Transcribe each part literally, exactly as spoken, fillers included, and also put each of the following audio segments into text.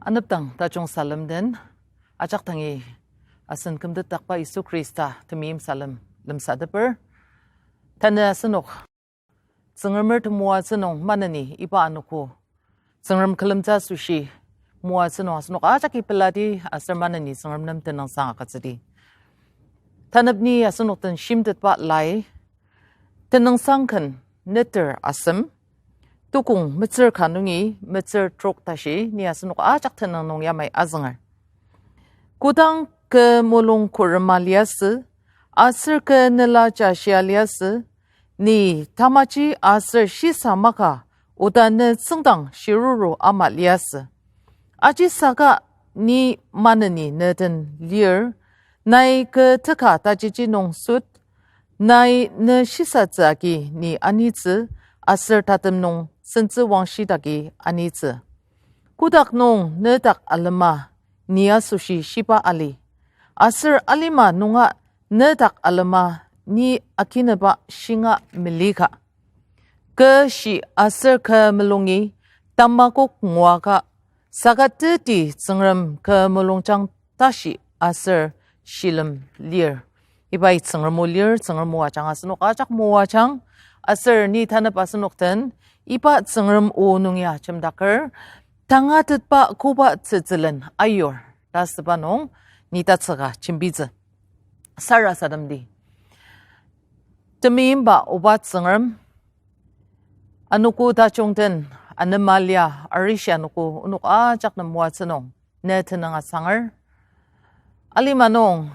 Anepdang tajung salem den, ajak dangi asen kümtetdakba Yisu Khrista temeim salem lemsateper. Tanü asenok Tsüngremer temoatsü nung maneni iba anogo Tsüngrem külemtsü asoshi moatsü nung asenok ajaki pelati aser maneni Tsüngrem nem tenüngsang agütsüdi. Tanep ni asenok den shimtetba lai, Tenüngsang ken neter asem, tukong metsür ka nungi metsür trok tashi ni asenok ajak tenüng nung yamai azünger. Kodang kü mulung kürema liasü, aser kü nela jashia liasü, ni tamaji aser shisa maka oda ne tsüngdang shiruru ama liasü. Ajisaka ni maneni ne den lir, nai kü teka tajiji nung sut, nai ne shisatsü agi ni anitsü, aser tatem nung sentsü wangshidagi anitsü. Kotak nung ne dak alema ni asoshi shiba ali, aser alima nunga ne dak alema ni akineba shinga melika. Kü shi aser kü mulungi tamakok nguaka, saka teti Tsüngrem kü mulungjang tashi aser shilem lir. Ibai Tsüngrem o lir, Tsüngrem o ajanga asenok ajak moajang, aser ni tanep asenok den iba Tsüngrem o nung ya jemdaker, tangatetba koba tsütsülen ayur ta süba nung ni tatsüka jembitsü. Sarasademdi. Temeimba oba Tsüngrem, anogo tajung den anema lia arishi anogo onok ajak nem moatsü nung ne tenüng asanger. Alima nung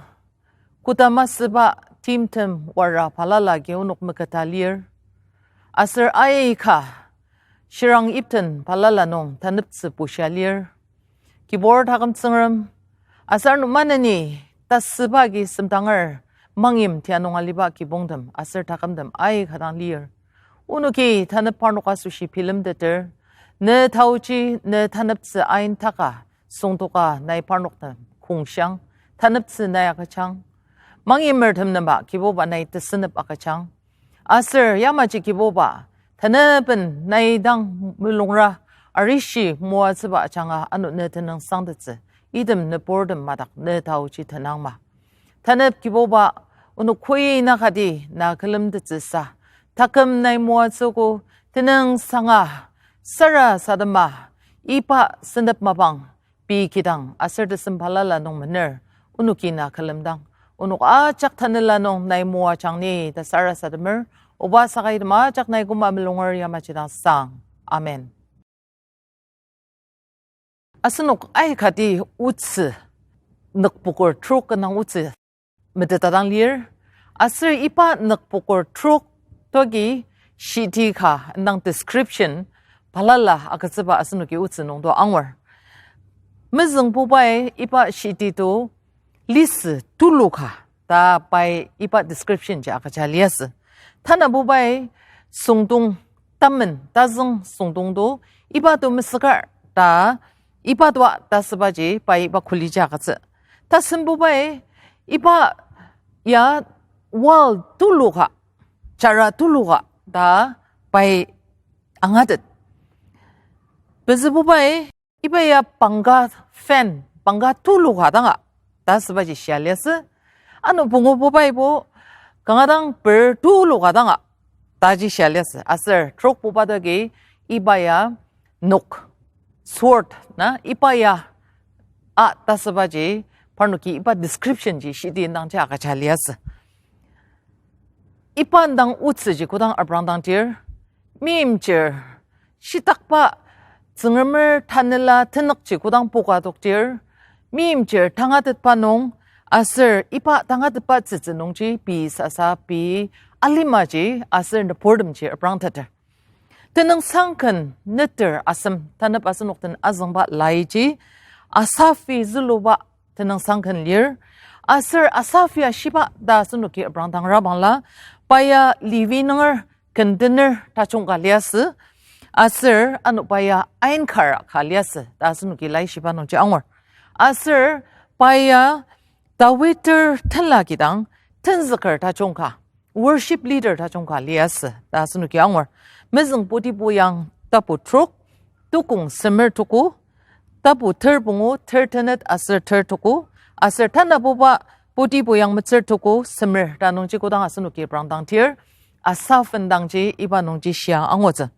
koda masüba timtem wara balala agi onok meketa lir. Aser aika shirang ipten balala nung taneptsü bushia lir. Kibur taküm Tsüngrem, aser ano maneni tasüba agi semdanger mangyim tia nung aliba kibongtem aser takümtem aika dang lir. Onoki tanep parnok asoshi bilemteter, ne taoji ne taneptsü ain taka süngdoka nai parnok den kongshiang, taneptsü nai agüjang. Mangyimertem nemba Kibuba nai tesenep agüjang. Aser yamaji Kibuba, taneben nai dang mulungra arishi moatsüba ajanga ano ne tenüngsangtettsü, item nüburtem madak ne taoji tenangma. Tanep Kibuba, onok koi na kati na külemtettsüsa, taküm nai moatsüogo, tenüngsanga sarasadema, iba sentep mapang pei kidang aser tesem balala nung mener, onoki na külemdang, onok ajak tanela nung nai moajang ni ta sarasademer, oba sakai item ajak nai koma mulunger yamaji dang sang. Amen. Asenok aikati otsü, nükpokur trok indang otsü meteta dang lir. Aser iba nükpokur trok togi shiti ka indang description balala agütsüba asenoki otsü nungto angur. Mezüngbubai iba shiti to lisü tulu ka ta pai iba description ji agüja liasü. Tanabubai süngdong tamen tazüng süngdong to iba to mesükar ta iba toa ta sübaji pai iba kuliji agütsü. Tasembubai iba ya wall tulu ka, jara tulu ka ta pai angatet. Pezübubai iba ya pangka fan, pangka tulu ka danga ta sübaji shia liasü. Ano pungobubaibo kanga dang per tulu ka danga taji shia liasü. Aser trokbuba togi iba ya nok, sword na iba ya a ta sübaji parnoki iba description ji shiti indangji agüja liasü. Iba indang otsüji kodang aprangdangdir, meimchir shitakba Tsüngremer tanela tenükji kodang pokadokdir, meimchir tangatetba nung aser iba tangatetba tsütsü nungji pei sasa pei alimaji aser nüburtemji aprangteter. Tenüngsang ken neter asem tanep asenok den azüngba laiji Asaphi züluba tenüngsang ken lir. Aser Asaphi ashiba ta asenoki aprangdangra bangla, pa ya Levi nunger kendener tajung ka liasü. Aser ano pa ya ainkar ka liasü ta asenoki laishiba nungji angur. Aser pa ya Dawiter tenla kidang tenzüker tajung ka, worship leader tajung ka liasü ta asenoki angur. Mezüng Putipu yang tapu trok, tukong semer tuku, Tapu ter pungu, ter tenet aser ter tuku, aser tanabuba putibu yang metsür tuku semer ta nungji kodang asenoki reprangdangdir, Asaph indangji iba nungji shia angutsü.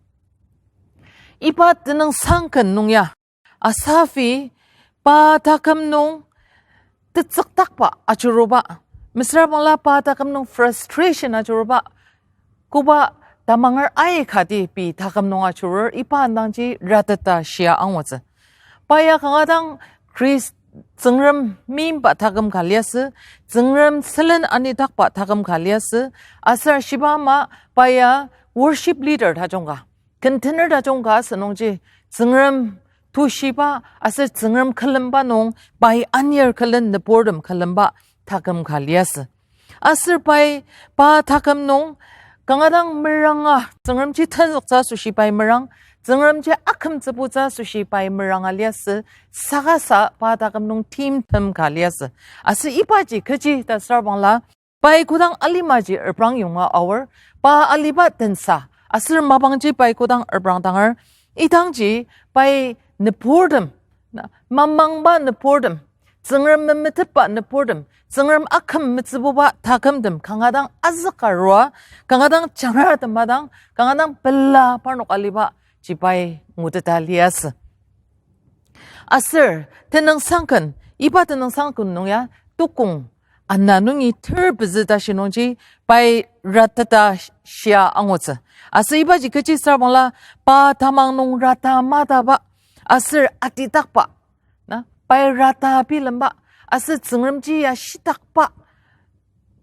Iba tenüngsang ken nung ya, Asaphi pa taküm nung tetsüktakba ajuruba, mesüra bangla pa taküm nung frustration ajuruba, koba tamanger aikati pei taküm nung ajurur iba indangji ratata shia angutsü. Pa ya kanga dang Khrist-, Tsüngrem meimba taküm ka liasü, Tsüngrem sülen anitakba taküm ka liasü, aser shiba ama pa ya worship leader tajung ka, ken tener tajung ka asünungji, Tsüngrem tushiba aser Tsüngrem külemba nung pai anir külen nüburtem külemba taküm ka liasü. Aser pai pa taküm nung kanga dang meranga, Tsüngremji tenzüktsü asoshi pai merang, Tsüngremji akümtsübutsü asoshi pai meranga liasü, saka sa pa taküm nung timtem ka liasü. Aser ibaji kechi ta süra bangla, pai kodang alimaji reprang yonga aor, pa aliba tensa, aser mapangji pai kodang reprangdanger, idangji pai nüburtem, na, mamangba nüburtem, Tsüngrem memetetba nüburtem, Tsüngrem aküm metsübuba takümtem kanga dang azükarua, kanga dang jangratem adang, kanga dang pela parnok aliba ji pai nguteta liasü. Aser tenüngsang ken, iba tenüngsang ken nung ya, tukong ana nungi ter pezü tashi nungji pai ratata shia angutsü. Aser ibaji kechi süra bangla, pa tamang nung rata mataba, aser atitakba, na, pai rata bilemba, aser Tsüngremji ya shitakba,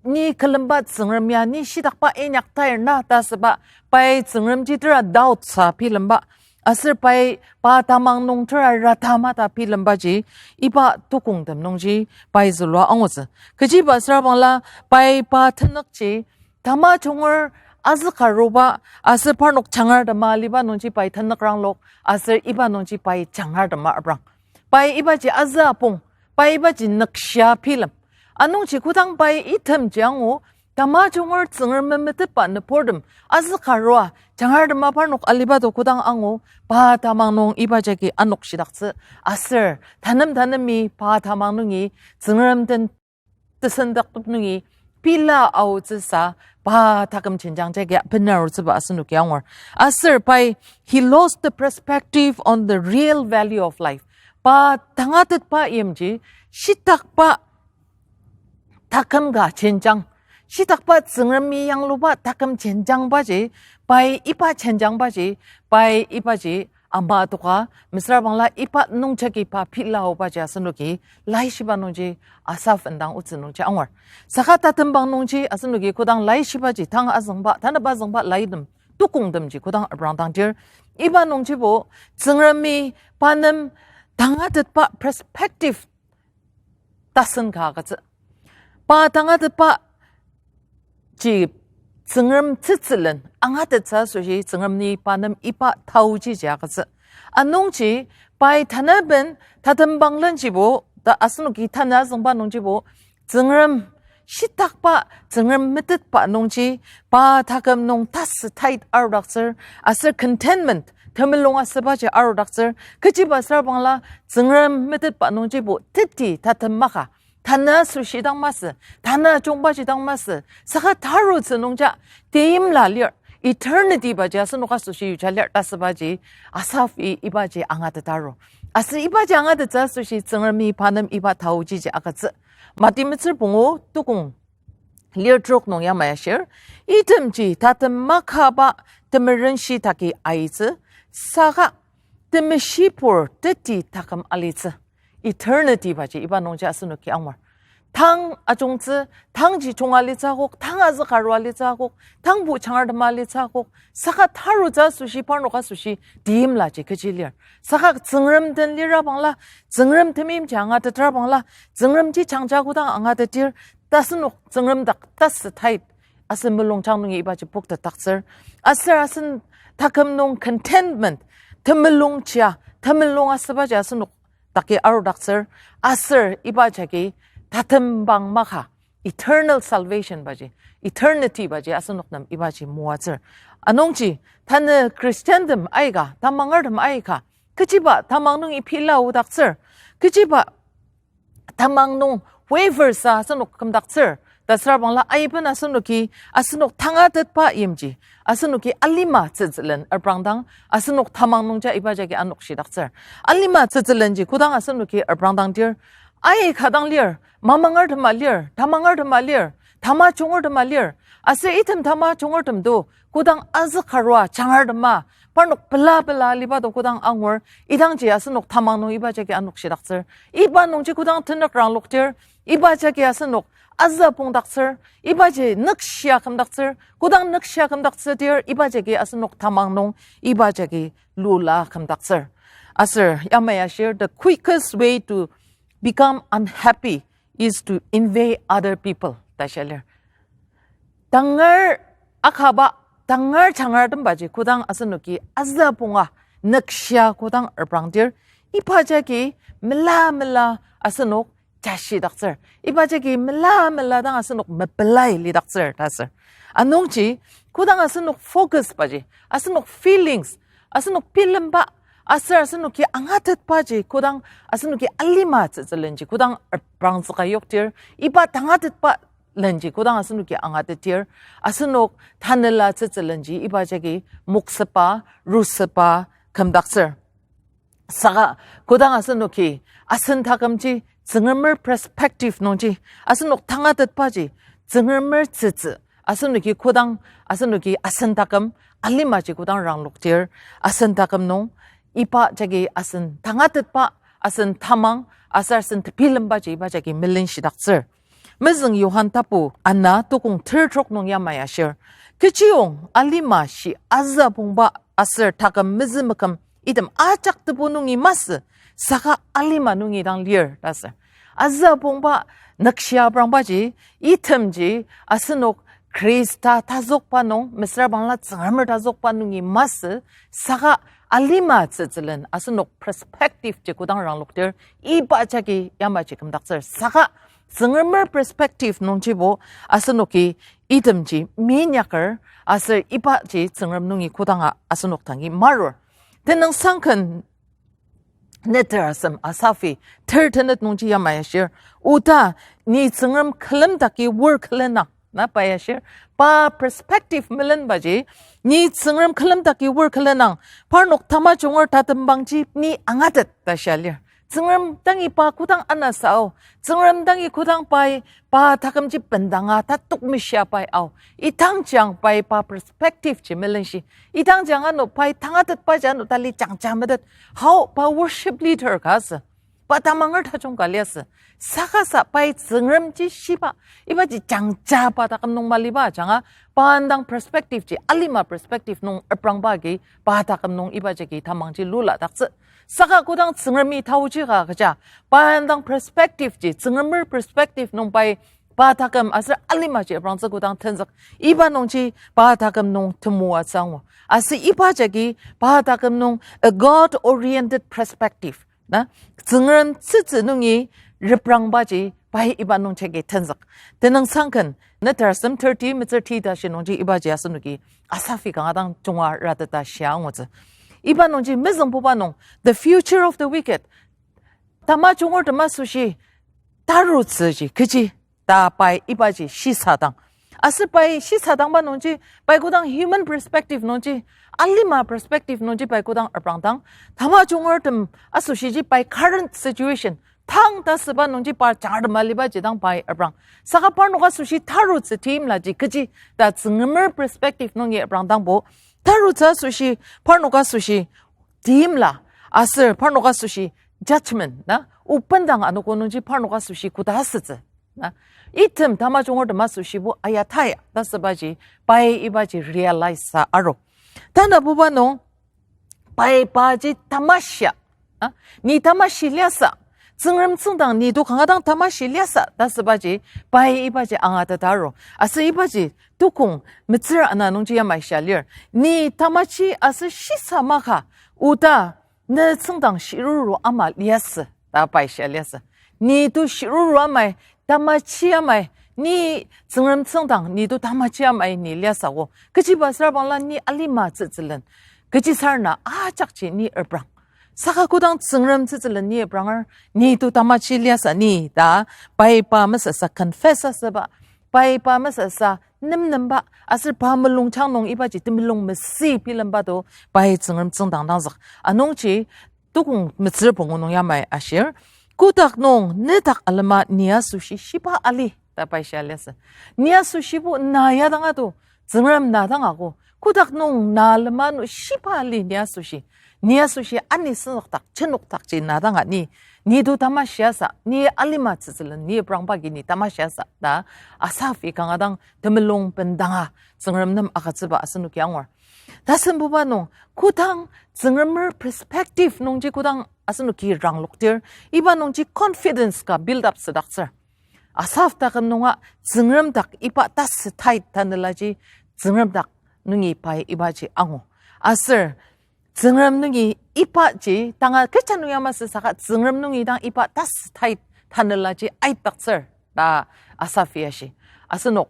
ni külemba Tsüngrem ya ni shitakba inyaktair na ta süba, pai Tsüngremji tera doubt sa bilemba, aser pai pa tamang nung tera rata mata bilembaji, iba tukongtem nungji pai zülua angutsü. Kechiba süra bangla, pai pa tenükji, tamajunger azükaruba, aser parnok jangartema aliba nungji pai tenük ranglok, aser iba nungji pai jangartema reprang. Pai ibaji azü apong, pai ibaji nükshia bilem. Anungji kodang pai itemji angu, tamajunger Tsüngrem memetetba nüburtem, azükarua, jangartema parnok aliba to kodang angu, pa tamang nung iba jagi anokshidaktsü, aser tanem tanemi pa tamang nungi, Tsüngrem den tesendaktup nungi, pela aotsüsa, pa taküm jenjang jagi benarutsüba asenoki angur. Aser pai, he lost the perspective on the real value of life. Pa tangatetba yimji, shitakba taküm ka jenjang, shitakba Tsüngremi yangluba taküm jenjangbaji, pai iba jenjangbaji, pai ibaji ama toka, mesüra bangla iba nungjagi pa pela aobaji asenoki, laishiba nungji Asaph indang otsü nungji angur. Saka tatembang nungji asenoki kodang laishibaji tang azüngba, tanaba azüngba laitem, tukongtemji kodang reprangdangdir, iba nungjibo, Tsüngremi pa nem tangatetba perspective tasen ka agütsü. Pa tangatetba ji Tsüngrem tsütsülen angatettsü asoshi Tsüngrem ni pa nem iba taoji ji agütsü. Anungji pai tanaben tatembang lenjibo, ta asenoki tanü azüngba nungjibo, Tsüngrem shitakba, Tsüngrem metetba nungji, pa taküm nung tasü tait arudaktsür, aser contentment, temulung asübaji arudaktsür, kechiba süra bangla, Tsüngrem metetba nungjibo teti tatem maka, tanü asoshi dang masü, tanü ajungbaji dang masü, saka tarutsü nungja, teimla lir, eternity baji asenok asoshi yuja lir ta sübaji, Asaphi ibaji angatetaru. Aser ibaji angatettsü asoshi Tsüngremi pa nem iba taoji ji agütsü. Mati metsür pungu tukong lir trok nung yamai ashir, itemji tatem makaba temerenshi taki aitsü, saka temeshibur teti taküm alitsü. Eternity baji iba nungji asenoki angur. Tang ajungtsü, tangji junga alitsü akok, tang azükarua alitsü akok, tangbo jangartema alitsü akok, saka tarutsü asoshi parnok asoshi teimlaji kechi lir. Saka Tsüngrem den lira bangla, Tsüngrem temeimji angatetra bangla, Tsüngremji jangja kodang angatetir, ta asenok Tsüngrem dak tasü tait, asen mulungjang nungi ibaji poktetdaktsür. Aser asen taküm nung contentment, temulungjia, temulung asübaji asenok daki arudaktsür, aser iba jagi tatembang maka, eternal salvation baji, eternity baji asenok nem ibaji moatsür. Anungji, tanü Christiantem aika, tamangertem aika, kechiba tamang nungi pila odaktsür, kechiba tamang nung waver sa asenok kümdaktsür ta süra bangla aiben asenoki asenok tangatetba yimji, asenoki alima tsütsülen aprangdang asenok tamang nungja iba jagi anokshidaktsür. Alima tsütsülenji kodang asenoki aprangdang dir, aika dang lir, mamangertema lir, tamangertema lir, tamajungertema lir, aser item tamajungertem to kodang azükarua jangertema, parnok pela pela aliba to kodang angur, idangji asenok tamang nung iba jagi anokshidaktsür. Iba nungji kodang tenük ranglokdir, iba jagi asenok azü pongdaktsür, ibaji nükshia kümdaktsür, kodang nükshia kümdaktsüdir, iba jagi asenok tamang nung iba jagi lula kümdaktsür. Aser yamai ashir, the quickest way to become unhappy is to envy other people ta shia lir. Tangar akaba, tangar jangertembaji kodang asenoki azü punga nükshia kodang aprangdir, iba jagi mela mela asenok jashidaktsür. Iba jagi mela mela dang asenok mepelai lidaktsür ta sür. Anungji, kodang asenok focus baji, asenok feelings, asenok bilemba, aser asenoki angatetbaji kodang asenoki alima tsütsülenji kodang aprangzüka yokdir, iba tangatetba lenji kodang asenoki angatetdir, asenok tanela tsütsülenji iba jagi moksüba, rusüba kümdaktsür. Saka kodang asenoki asen takümji Tsüngremer perspective nungji, asenok tangatetbaji Tsüngremer tsütsü, asenoki kodang asenoki asen taküm alimaji kodang ranglokdir, asen taküm nung iba jagi asen tangatetba, asen tamang, aser asen tebilembaji iba jagi melenshidaktsür. Mezüng Johan tapu ana tukong ter trok nung yamai ashir, kechiyong alima shi azü pongba aser taküm mezümeküm item ajak tebu nungi masü, saka alima nungi dang lir ta sür. Azü pongba nükshia aprangbaji, itemji asenok Khrista tazokba nung, mesüra bangla Tsüngremer tazokba nungi masü, saka alima tsütsülen asenok perspective ji kodang ranglokdir, iba jagi yamaji kümdaktsür. Saka Tsüngremer perspective nungjibo asenoki itemji minyaker, aser ibaji Tsüngrem nungi kodanga asenok dangi marur. Tenüng sangken neter asem Asafi ter tenet nungji yamai ashir, oda ni Tsüngrem külemdaki wor külenang, na pai ashir, pa perspective melenbaji, ni Tsüngrem külemdaki wor külenang, parnok tamajunger tatembangji ni angatet ta shia lir. Tsüngrem dangi pa kodang anasa ao, Tsüngrem dangi kodang pai pa takümji bendanga tatok meshia pai ao, idangji ang pai pa perspective ji melenshi, idangji ang ano pai tangatetbaji ano tali jangja metet, hao pa worship leader ka asü, pa tamanger tajung ka liasü, saka sa pai Tsüngremji shiba, ibaji jangja pa taküm nung maliba ajanga, pa indang perspective ji alima perspective nung aprangba agi pa taküm nung iba jagi tamangji luladaktsü. Saka kodang Tsüngremi taoji ka kecha, pa indang perspective ji, Tsüngremer perspective nung pai pa taküm aser alimaji aprangtsü kodang tenzük, iba nungji pa taküm nung temoatsü angu. Aser iba jagi pa taküm nung a God oriented perspective, na, Tsüngrem tsütsü nungi reprangbaji pai iba nung jagi tenzük. Tenüng sangken neter asem thirty metsür ti tashi nungji ibaji asenoki Asafi kanga dang junga rateta shia angutsü. Iba nungji mezüngbuba nung, the future of the wicked, tamajungertem asoshi tarutsüji kechi ta pai ibaji shisadang. Aser pai shisadangba nungji, pai kodang human perspective nungji, alima perspective nungji pai kodang aprangdang, tamajungertem asoshiji pai current situation, tang ta süba nungji par jangertem alibaji dang pai aprang. Saka parnok asoshi tarutsü timlaji kechi ta Tsüngremer perspective nungi aprangdangbo, tarutsü asoshi, parnok asoshi timla, aser parnok asoshi judgment, na, obendang anogo nungji parnok asoshi koda asütsü, na, item tamajungertem asoshibo ayataya ta sübaji pai ibaji realize sa aru. Tanabuba nung, pai paji tamashia, a, ni tamashi liasa, Tsüngrem tsüngdang ni to kanga dang tamashi liasa ta sübaji pai ibaji angateta aru. Aser ibaji tukong metsür ana nungji yamai shia lir, ni tamashi aser shisa maka, oda ne tsüngdang shiruru ama liasü ta pai shia liasü. Ni to shiruru amai, tamashi amai, ni Tsüngrem tsüngdang ni to tamashi amai ni liasüogo. Kechiba süra bangla ni alima tsütsülen, kechisarena ajakji ni aprang. Saka kodang Tsüngrem tsütsülen ni epranger, ni to tamashi liasü ni ta, pai pa mesasa confess asüba, pai pa mesasa nemnemba, aser pa mulungjang nung ibaji temulung mesü bilemba to, pai Tsüngrem tsüngdang dangzük. Anungji, tukong metsür pungu nung yamai ashir, kotak nung nedak alema ni asoshi shiba ali, ta pai shia liasü. Ni asoshibo na ya dang ato, Tsüngrem na dang ako. Kotak nung na alema nung shiba ali ni asoshi. Ni asoshi ani senokdak, chenokdakji na dang ani. Ni to tamashi asa, ni alima tsütsülen, ni eprangba agi ni tamashi asa, ta Asaph-i kanga dang temulung bendanga Tsüngrem nem agütsüba asenoki angur. Tasembuba nung, kodang Tsüngremer perspective nungji kodang asenoki ranglokdir, iba nungji confidence ka build up südaktsür. Asaph taküm nunga Tsüngrem dak iba tasü tait tanelaji Tsüngrem dak nungi pai ibaji angu. Aser Tsüngrem nungi ibaji tanga kecha nung ya masü saka Tsüngrem nungi dang iba tasü tait tanelaji aitdaktsür ta Asaph-i ashi. Asenok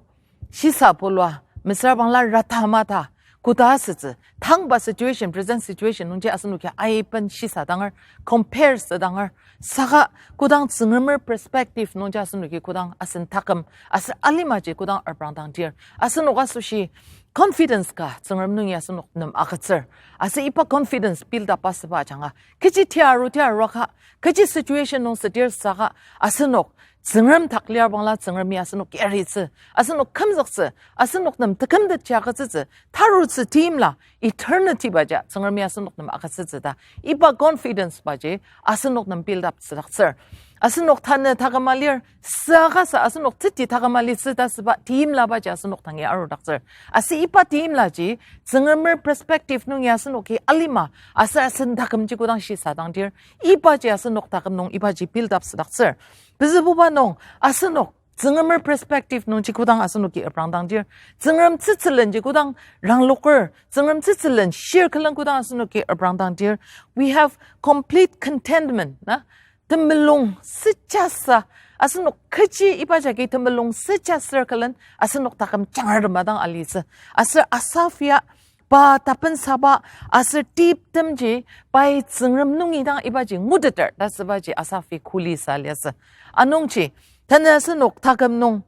shisa pulua, mesürabangla rata mata, koda asütsü, tangba situation, present situation nungji asenoki aiben shisa danger, compare sü danger, saka kodang Tsüngremer perspective nungji asenoki kodang asen taküm, aser alimaji kodang eprangdangdir, asenok asoshi confidence ka Tsüngrem nungi asenok nem agütsür. Aser iba confidence build up asüba ajanga, kechi tiaru tiaru ka, kechi situation nung südir saka, asenok Tsüngrem dak liar bangla Tsüngremi asenok yaritsü, asenok kümzüktsü, asenok nem tekümtetji agütsütsü, tarutsü timla, eternity baja Tsüngremi asenok nem agütsütsü ta iba confidence baji asenok nem build up südaktsür. Asenok tanü taküma lir, saka sa asenok teti taküma litsü ta süba timla baji asenok dangi arudaktsür. Aser iba timlaji Tsüngremer perspective nungi asenoki alima, aser asen takümji kodang shisadangdir, ibaji asenok taküm nung ibaji build up südaktsür. Pezübuba nung, asenok Tsüngremer perspective nungji kodang asenoki eprangdangdir, Tsüngrem tsütsülenji kodang rangloker, Tsüngrem tsütsülen shir külen kodang asenoki eprangdangdir, we have complete contentment, na? Temulung süjasa, asenok kechi iba jagi temulung süja sür külen asenok taküm jangar tema dang alitsü. Aser Asaph ya pa tapensaba aser tiptemji pai Tsüngrem nungi dang ibaji nguteter ta sübaji Asaph-i kuli sa liasü. Anungji, tanü asenok taküm nung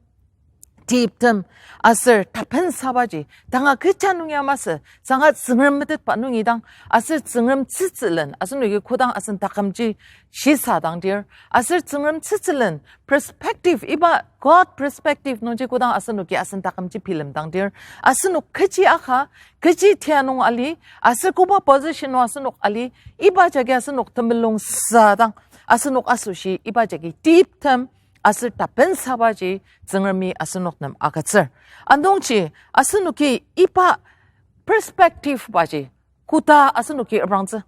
tiptem aser tapensabaji tanga kecha nung ya masü, saka Tsüngrem metetba nungi dang, aser Tsüngrem tsütsülen asenoki kodang asen takümji shisadangdir, aser Tsüngrem tsütsülen perspective, iba God perspective nungji kodang asenoki asen takümji bilemdangdir, asenok kechi aka, kechi tia nung ali, aser koba position nung asenok ali, iba jagi asenok temulung sadang, asenok asoshi iba jagi tiptem aser tapensabaji Tsüngremi asenok nem agütsür. Anungji asenoki iba perspective baji koda asenoki eprangtsü.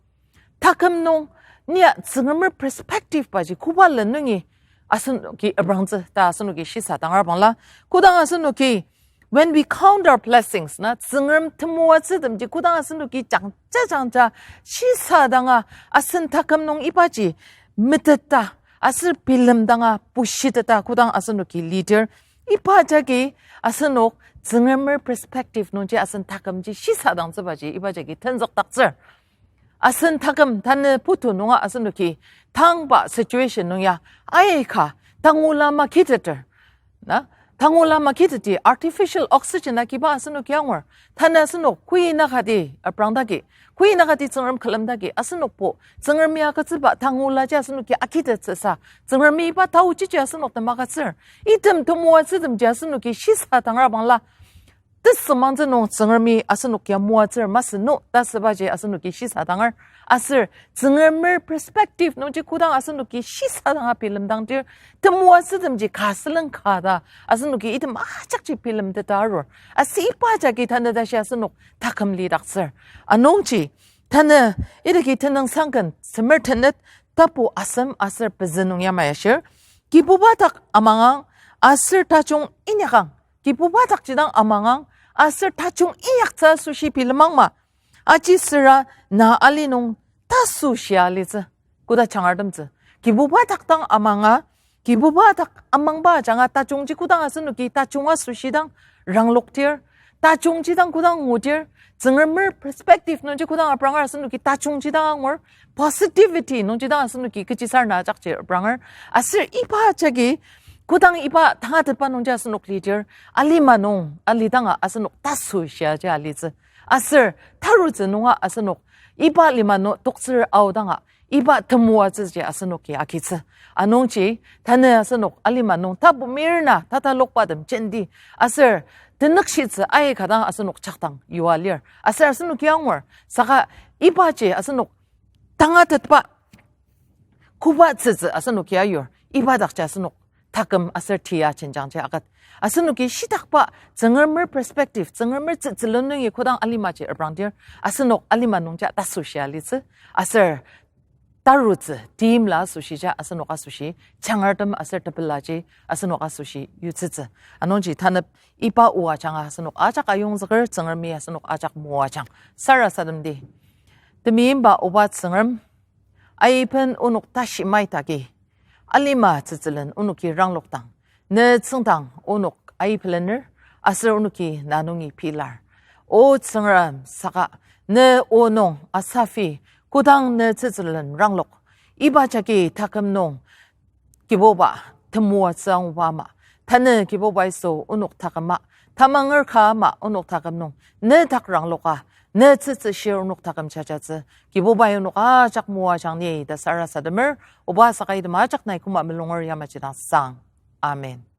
Taküm nung nia Tsüngremer perspective baji koba le nungi asenoki eprangtsü ta asenoki shisadangar bangla. Kodang asenoki, when we count our blessings, na, Tsüngrem temoatsütemji kodang asenoki jangja jangja shisadanga asen taküm nung ibaji meteta aser bilemdanga bushiteta kodang asenoki lidir, iba jagi asenok Tsüngremer perspective nungji asen takümji shisadangtsübaji iba jagi tenzükdaktsür. Asen taküm tanü putu nunga asenoki tangba situation nung ya aika tangula makiteter, na, tangula makiteti artificial oxygen akiba asenoki angur. Tanü asenok kui nakati aprangdaki, kui nakati Tsüngrem külemdaki, asenokbo Tsüngremi agütsüba tangulaji asenoki akitettsüsa, Tsüngremi iba taochiji asenok nem agütsür. Item temoatsütemji asenoki shisadangra bangla, tesümangtsü nung Tsüngremi asenok ya moatsür masü no ta sübaji asenoki shisadanger. Aser Tsüngremer perspective nungji kodang asenoki shisadanga bilemdangdir, temoatsütemji ka sülen ka ta asenoki item ajakji bilemteta arur. Aser iba jagi tanü tashi asenok taküm lidaktsür. Anungji tanü idaki tenüng sangken semer tenet tapu asem aser pezü nung yamai ashir. Kibuba dak amangang aser tajung inyakang. Kibuba dakji dang amangang aser tajung inyaktsü asoshi bilemang ma. Aji süra na ali nung tasoshia alitsü, koda changartemtsü. Kibuba dak dang amanga, Kibuba dak amangba ajanga tajungji kodang asenoki tajung asoshi dang rangloktir, tajungji dang kodang ngudir, Tsüngremer perspective nungji kodang apranger asenoki tajungji dang angur, positivity nungji dang asenoki kechisarena ajakji apranger, aser iba jagi kodang iba tangatetba nungji asenok lidir, alima nung alidanga asenok tasu shiaji alitsü. Aser tarutsü nunga asenok iba lima nung toktsür aodanga iba temoatsüji asenoki agitsü. Anungji, tanü asenok alima nung tapu mirna tatalokbatem jenti aser tenükshitsü aika dang asenok jakdang yua lir. Aser asenoki angur, saka ibaji asenok tangatetba koba tsütsü asenoki ayur, iba dakji asenok taküm aser tia jenjangji akat. Asenoki shitakba Tsüngremer perspective, Tsüngremer tsütsülen nungi kodang alimaji reprangdir, asenok alima nungja tasu shia litsü, aser tarutsü, timla asoshija asenok asoshi, changartem aser tepelaji asenok asoshi yutsütsü. Anungji tanep iba o ajanga asenok ajak ayongzüker, Tsüngremi asenok ajak moajang. Sarasademdi. Temeimba Oba Tsüngrem, aiben onok tashi maitagi, alima tsütsülen onoki ranglokdang, ne tsüngdang onok aipelener, aser onoki na nungi pilar. O Tsüngrem saka, ne o nung asafi, kodang ne tsütsülen ranglok, iba jagi taküm nung Kibuba, temoatsü anguba ama, tanü Kibuba Yisu onok taküma, tamanger ka ama onok taküm nung, ne dak rangloka, ne tsütsü shir onok taküm jajatsü, Kibubai onok ajak moajang ni ta sarasademer, Oba saka item ajak nai koma melunger yamaji dang sang. Amen.